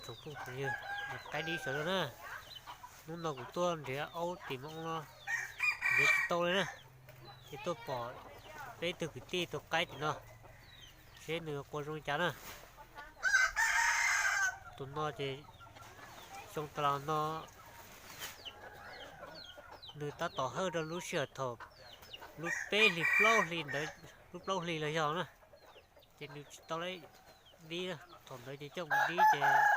Tsoom phooj ywg, qaib dib sawv daws na, hnub no kuv tuaj nrhiav aub tim Hmoob no nrhiav tsis tau li na, ces tuaj pom peb tug kwv tij tua qaib tim no, seb nws qua zoo li cas na. Tus no ces xyoo tas los no nws tab tom hawj rau lub sij hawm thaum lub peb hlis plaub hlis ntawd, lub plaub hlis los yog na, ces nws tsis tau dib. Thaum ntawd ces coj mus dib ces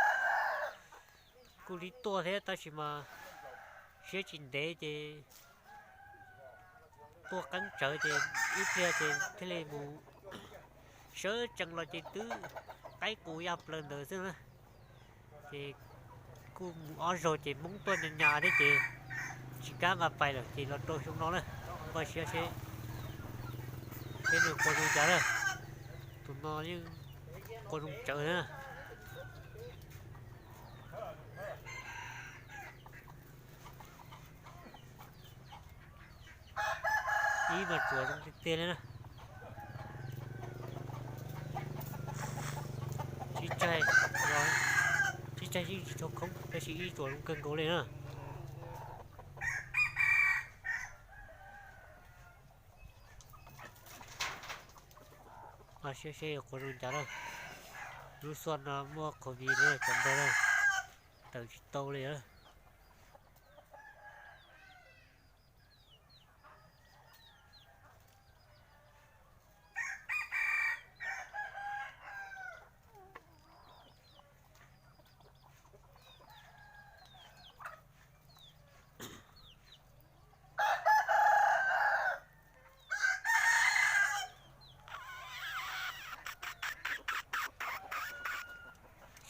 kuj dib tuaj thiab tab sis mas siab tsis ntev ces tuaj qeeb tsawv ces ib pliag ces thiaj li mus sawv tsees los ces twb qaib qus ya plaws ntawd xwb na. Ces kuj mus ob zaug ces Hmoob tuaj nyas nyas thiab ces tsis kam nqa pais lawm ces los rau xyoo no na, npaj siab seb, seb nws qua zoo cas na. Tus no yeej qua zoo tsawv na. Ib mas tsuas zoo tiag tiag li na. Sib tsaig, sib tsaig yeej tsis tshua khoob tab sis ib tsuas zoo kawg nkaus li na. Npaj siab seb yuav qua zoo cas na. Lub xyoo no muaj covid na cov ntawd na, tawm tsis tau li na.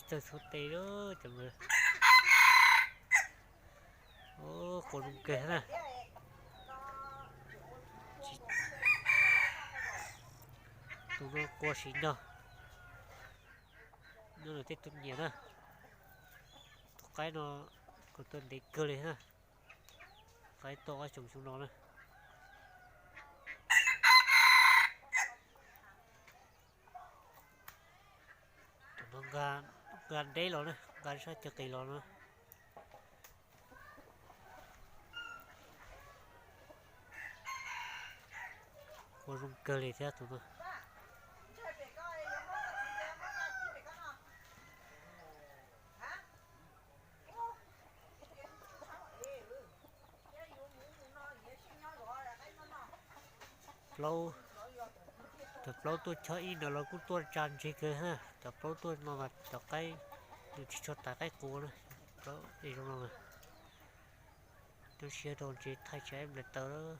Tsis txawj txhua tes lawm cov ntawd. Qua zoo kawg na. Tus no qua siv nyog, no lawm tej tus nyiam na. Tus qaib no kuj tuaj ntev kawg li na. Qaib tuaj ob xyoos xyoo no na. Tus no nqa deb los na, nqa sab cawg qis los na. Qua zoo kawg li thiab tus no. Plaub, cov plaub tuaj chob ib no los kuj tuaj tsa ntseg kawg na. Cov plaub tuaj no mas cov qaib nws tsis tshua tas qaib qus na. Plaub zoo no mas. Lub siab rau ntsis thaij tsis ib nplaim taws lawm.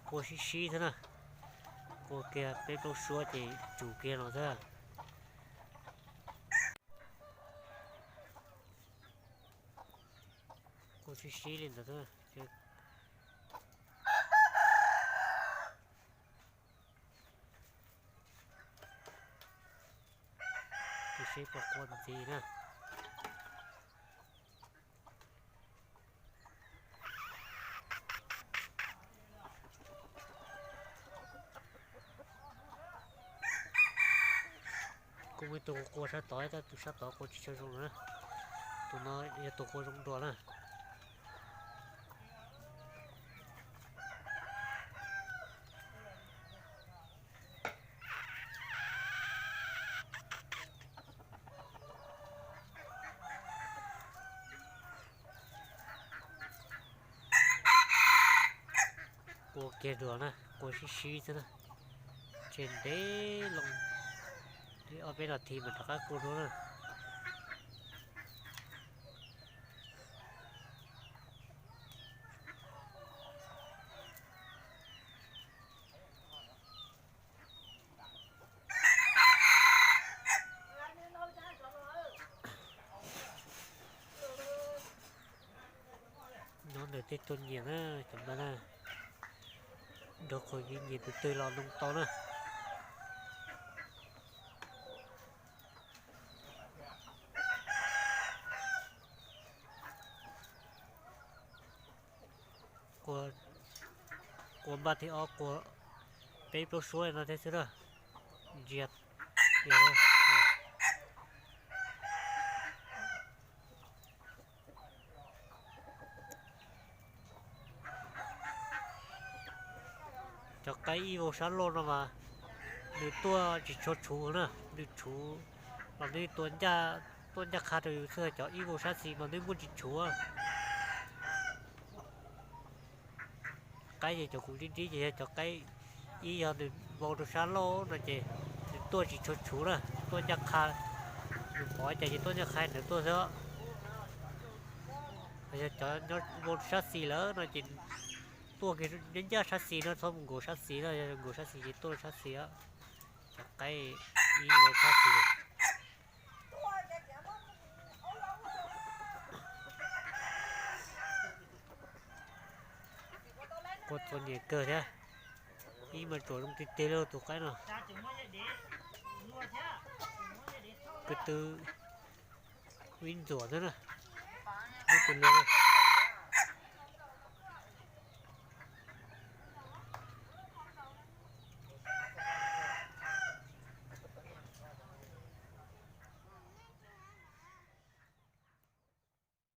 Qua sib sib thiab na. Qua kiag peb plaub suab ces tsum kiag no thiab. Qua sib sib li ntawd thiab. Tus seb puas qua ntxiv na. Kuj muaj ib tug qua sab tod, tab tus sab tod qua tsis tshua zoo na. Tus no yog tus qua zoo dua na. Qua kiag dua na, qua sib sib xwb na. Tseg ntev loo li ob peb nas this mas rov qab qua dua na. Nyob ntawm tej tuaj nyiam na cov npawg na, nrog qhov yus nyiam tus twg los nug tau na. Quas, quas npaj thib ob, quas peb plaub suab no thiab xwb na. Ntsia, cov qaib ib vau sab laug no mas nws tuaj tsis tshua tshuv na, nws tshuv los nws tuaj ncaj qha rau yus xwb, cov ib vau sab xis mas nws muaj tsis tshuv. Qaib ces cov kuv ntsib ntsib ces yog cov qaib ib yog nws vau rau sab laug no ces nws tuaj tsis tshua tshuv na, tuaj ncaj qha, nws pom cas ces tuaj ncaj qha ntawd tuaj xwb. Yog cov nyob vau sab xis lawm no ces tuaj ncaj sab xis no, txhob mus nkaus sab xis no, yog nkaus sab xis ces tuaj sab xis. Cov qaib ib vau sab xis. Quas txom nyem kawg thiab, ib mas tsuam zoo tiag tiag li tus qaib no. Ko tw ib ntxuam xwb na, ib tus lus.